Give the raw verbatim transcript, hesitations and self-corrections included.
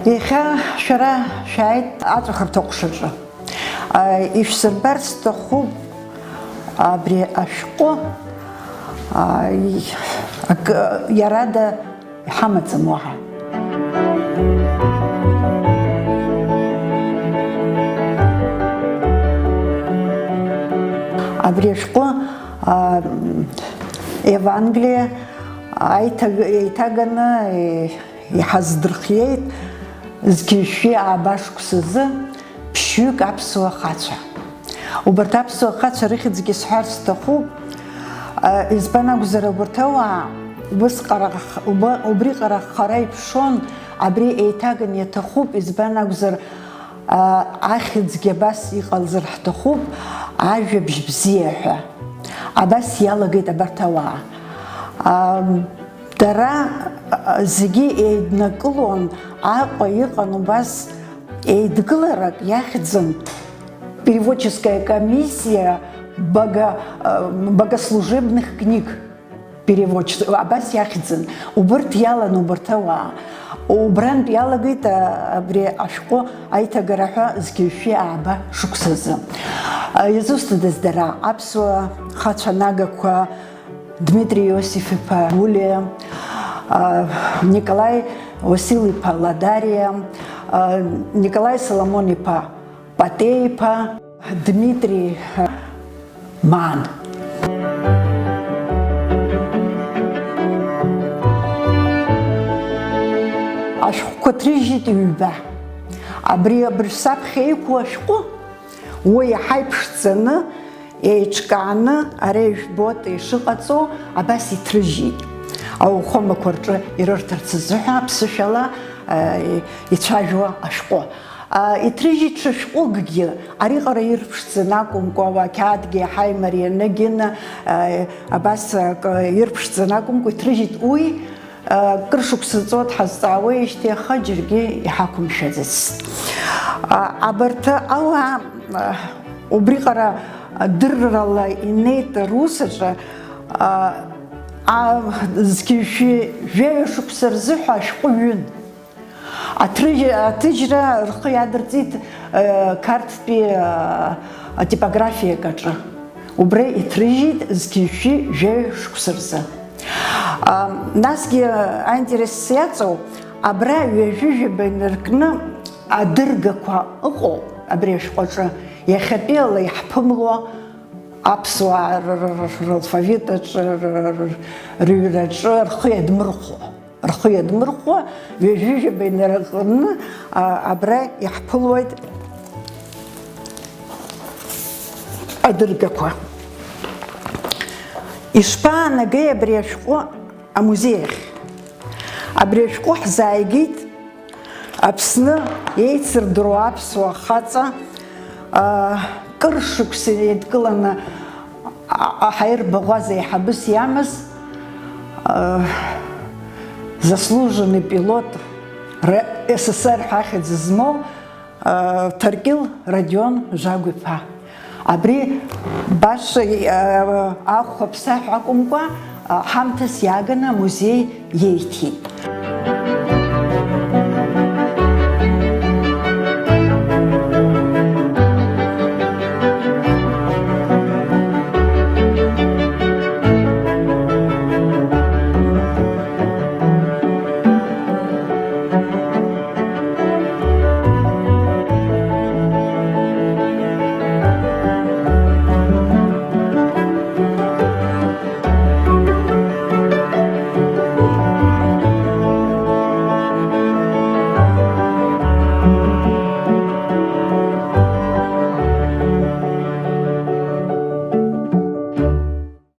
Иахьа шәара шәааит аҵәахырҭа ҟәшаҿы. А, ишәсырбарц сҭахуп абри ашәҟәы, а, и-, акы, иарада иҳамаӡам уаҳа. Абри ашәҟәы, а, Евангелие аиҭаг-, еиҭаганы, е-, иҳаздырхиеит зқьи жәшәи ааба шықәсазы ԥшьҩык аԥсуа хацәа. Убарҭ аԥсуа хацәа рыхьӡгьы сҳәарц сҭахуп, а, избан акәзар, убарҭ ауаа убысҟара х-, уба-, убриҟара хара иԥшуан, абри еиҭаган иаҭахуп, избан акәзар, а, ахьӡгьы абас иҟалҵар ҳҭахуп, ажәабжь бзиа ҳәа. Абас иалагеит абарҭ ауаа. Ам, Дара, а, зегьы еиднакылон Аҟәа иҟан убас еидгыларак иахьӡын Переводческая комиссия бога-, а, богослужебных книг. Переводчество, абас иахьӡын. Убырҭ иалан убарҭ ауаа. Убрантә иалагеит, а, абри ашәҟәы аиҭагара ҳәа зқьи жәшәи ааба шықәсазы. А, изусҭадаз дара, аԥсуа хацәа нагақәа, Дмитри Иосиф-иԥа Гулиа, а, Николаи Уасил-иԥа Ладариа, а, Николаи Соломон-иԥа Патеи-иԥа, Дмитри, а, Маан. Ашәҟәқәа ҭрыжьит ҩба. Абри абыржә саԥхьа иқәу ашәҟәы, уи иаҳа иԥшӡаны, еиҿкааны, ара ижәбоит ишыҟаҵоу, абас иҭрыжьит. Ауахәамақәа рҿы ирырҭарц азыҳәа аԥсышәала, а, ицәажәо ашәҟәы. А, иҭрыжьит ҽа шәҟәыкгьы, ари ҟара ирԥшӡаны акәымкәа, уа ақьаадгьы иаҳа имарианы гьына, а, абас акы ирԥшӡаны акәымкәа иҭрыжьит уи, а, кыр шықәса ҵуа дҳазҵаауеижьҭеи, аха џьаргьы иҳақәымшәаӡацт. А, абарҭ ауаа, а, убриҟара дыррала инеит рус аҿы, а, а, зқьи жәшәи жәаҩа шықәса рзыҳәа ашәҟәы ҩын. Аҭрыжь-, аҭыжьра рхы иадырҵеит, э, Қарҭтәи, э, атипографиак аҿы. Убра иҭрыжьит зқьи жәшәи жәаҩа шықәса рзы. А, насгьы аинтерес иаҵоу, абра ҩажәи жәаба инаркны адыргақәа ыҟоуп абри ашәҟәаҿы, иахьатәиала иаҳԥымло аԥсуаа р-, р-, р-, ралфавит аҿы, р-, р-, р-, рыҩраҿы рхы иадмырхәо. Рхы иадмырхәо, ҩажәижәаба инаркны, а, абра иаҳԥылоит адыргақәа. Ишԥаанагеи абри ашәҟәы амузеи ахь? Абри ашәҟәы ҳзааигеит Аԥсны еицырдыруа аԥсуа хаҵа, а, кыр шықәса еидкыланы, а, аҳаирбаӷәаза еиҳабыс иамаз, а, заслуженный пилот, Р-, С С Р ҳәа ахьӡ змоу, а, Ҭаркьыл Родион Жагә-иԥа. Абри баша, а, ахәаԥсаҳә акәымкәа, а, ҳамҭас иааганы амузеи иеиҭеит.